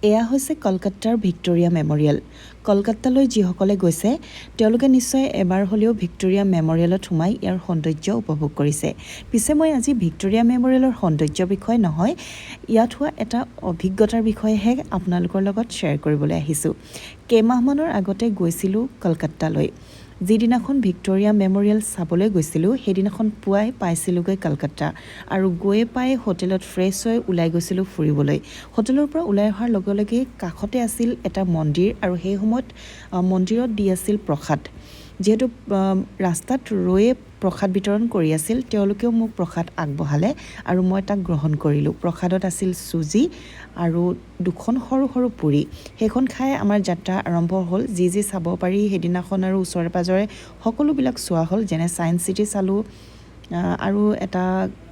এয়া হৈছে কলকাতাৰ ভিক্টোৰিয়া মেম'ৰিয়েল। কলকাতালৈ যিসকলে গৈছে, তেওঁলোকে নিশ্চয় এবাৰ হ'লেও ভিক্টোৰিয়া মেম'ৰিয়েলত সোমাই ইয়াৰ সৌন্দৰ্য উপভোগ কৰিছে। পিছে মই আজি ভিক্টোৰিয়া মেম'ৰিয়েলৰ সৌন্দৰ্যৰ বিষয়ে নহয়, ইয়াত হোৱা এটা অভিজ্ঞতাৰ বিষয়েহে আপোনালোকৰ লগত শ্বেয়াৰ কৰিবলৈ আহিছোঁ। কেইমাহমানৰ আগতে গৈছিলোঁ কলকাতালৈ। যিদিনাখন ভিক্টোৰিয়া মেম'ৰিয়েল চাবলৈ গৈছিলোঁ, সেইদিনাখন পুৱাই পাইছিলোঁগৈ কলকাতা আৰু গৈয়ে পাই হোটেলত ফ্ৰেছ হৈ ওলাই গৈছিলোঁ ফুৰিবলৈ। হোটেলৰ পৰা ওলাই অহাৰ লগে লগেই কাষতে আছিল এটা মন্দিৰ আৰু সেই সময়ত মন্দিৰত দি আছিল প্ৰসাদ। যিহেতু ৰাস্তাত ৰৈয়ে প্ৰসাদ বিতৰণ কৰি আছিল, তেওঁলোকেও মোক প্ৰসাদ আগবঢ়ালে আৰু মই তাক গ্ৰহণ কৰিলোঁ। প্ৰসাদত আছিল চুজি আৰু দুখন সৰু সৰু পুৰি। সেইখন খাই আমাৰ যাত্ৰা আৰম্ভ হ'ল। যি যি চাব পাৰি সেইদিনাখন আৰু ওচৰে পাঁজৰে সকলোবিলাক চোৱা হ'ল, যেনে ছায়েন্স চিটি চালোঁ আৰু এটা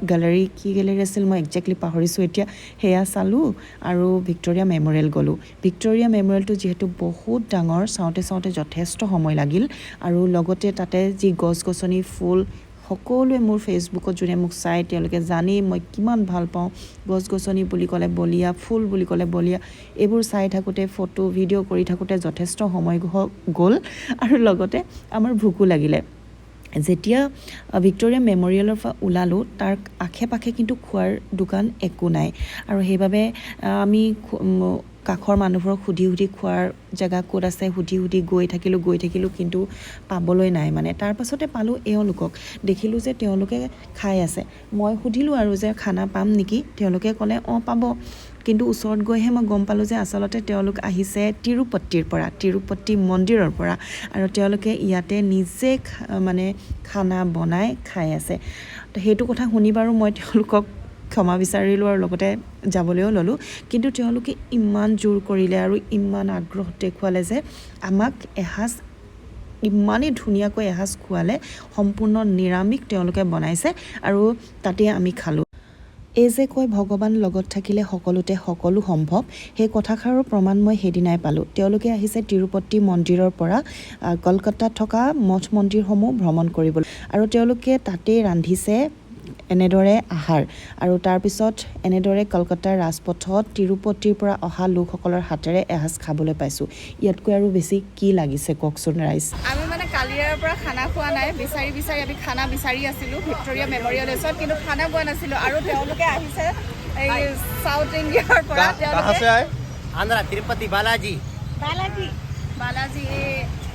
গেলেৰী, কি গেলেৰী আছিল মই একজেক্টলি পাহৰিছোঁ এতিয়া, সেয়া চালোঁ আৰু ভিক্টোৰিয়া মেম'ৰিয়েল গ'লোঁ। ভিক্টোৰিয়া মেম'ৰিয়েলটো যিহেতু বহুত ডাঙৰ, চাওঁতে চাওঁতে যথেষ্ট সময় লাগিল। আৰু লগতে তাতে যি গছ গছনি, ফুল, সকলোৱে মোৰ ফেচবুকত যোনে মোক চায়, তেওঁলোকে জানেই মই কিমান ভাল পাওঁ। গছ গছনি বুলি ক'লে বলিয়া, ফুল বুলি ক'লে বলিয়া। এইবোৰ চাই থাকোঁতে, ফটো ভিডিঅ' কৰি থাকোঁতে যথেষ্ট সময় গ'ল আৰু লগতে আমাৰ ভোকো লাগিলে। যেতিয়া ভিক্টোৰিয়া মেম'ৰিয়েলৰ পৰা ওলালোঁ, তাৰ আশে পাশে কিন্তু খোৱাৰ দোকান একো নাই আৰু সেইবাবে আমি কাষৰ মানুহবোৰক সুধি সুধি, খোৱাৰ জেগা ক'ত আছে সুধি সুধি গৈ থাকিলোঁ, গৈ থাকিলোঁ, কিন্তু পাবলৈ নাই। মানে তাৰপাছতে পালোঁ এওঁলোকক। দেখিলোঁ যে তেওঁলোকে খাই আছে। মই সুধিলোঁ আৰু যে খানা পাম নেকি? তেওঁলোকে ক'লে, অঁ, পাব। কিন্তু ওচৰত গৈহে মই গম পালোঁ যে আচলতে তেওঁলোক আহিছে তিৰুপতিৰ পৰা, তিৰুপতি মন্দিৰৰ পৰা আৰু তেওঁলোকে ইয়াতে নিজে মানে খানা বনাই খাই আছে। তো সেইটো কথা শুনি বাৰু মই তেওঁলোকক ক্ষমা বিচাৰিলোঁ আৰু লগতে যাবলৈও ল'লোঁ। কিন্তু তেওঁলোকে ইমান জোৰ কৰিলে আৰু ইমান আগ্ৰহ দেখুৱালে যে আমাক এসাঁজ ইমানেই ধুনীয়াকৈ এসাঁজ খুৱালে। সম্পূৰ্ণ নিৰামিষ তেওঁলোকে বনাইছে আৰু তাতেই আমি খালোঁ। এই যে কয়, ভগৱান লগত থাকিলে সকলোতে সকলো সম্ভৱ, সেই কথাষাৰৰ প্ৰমাণ মই সেইদিনাই পালোঁ। তেওঁলোকে আহিছে তিৰুপতি মন্দিৰৰ পৰা কলকাতাত থকা মঠ মন্দিৰসমূহ ভ্ৰমণ কৰিবলৈ আৰু তেওঁলোকে তাতেই ৰান্ধিছে এনেদৰে আহাৰ আৰু তাৰপিছত এনেদৰে কলকাতাৰ ৰাজপথত তিৰুপতিৰ পৰা অহা লোকসকলৰ হাতেৰে এসাঁজ খাবলৈ পাইছোঁ। ইয়াতকৈ আৰু বেছি কি লাগিছে কওকচোন ৰাইজ? আমি মানে কালিয়াৰ পৰা খানা খোৱা নাই। বিচাৰি বিচাৰি আমি খানা বিচাৰি আছিলোঁ ভিক্টোৰিয়া মেমৰিয়েল ওচৰত, কিন্তু খানা পোৱা নাছিলোঁ। আৰু তেওঁলোকে আহিছে এই চাউথ ইণ্ডিয়াৰ পৰা। कहाँ তেওঁলোকে से आए? आंध्रा, तिरुपति बालाजी। বালাজী, বালাজী।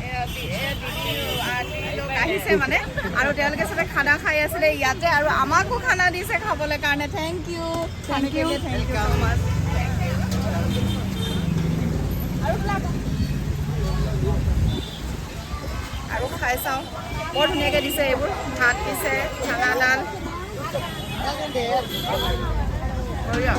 এই দিদি, আন্টি লোক আহিছে মানে আৰু তেওঁলোকে চবে খানা খাই আছিলে ইয়াতে আৰু আমাকো খানা দিছে খাবলৈ কাৰণে। Thank you, thank you, thank you so much. আৰু ওলাব। আৰু খাই চাওঁ। বৰ ধুনীয়াকৈ দিছে এইবোৰ, ভাত দিছে, চানা দাল। বঢ়িয়া।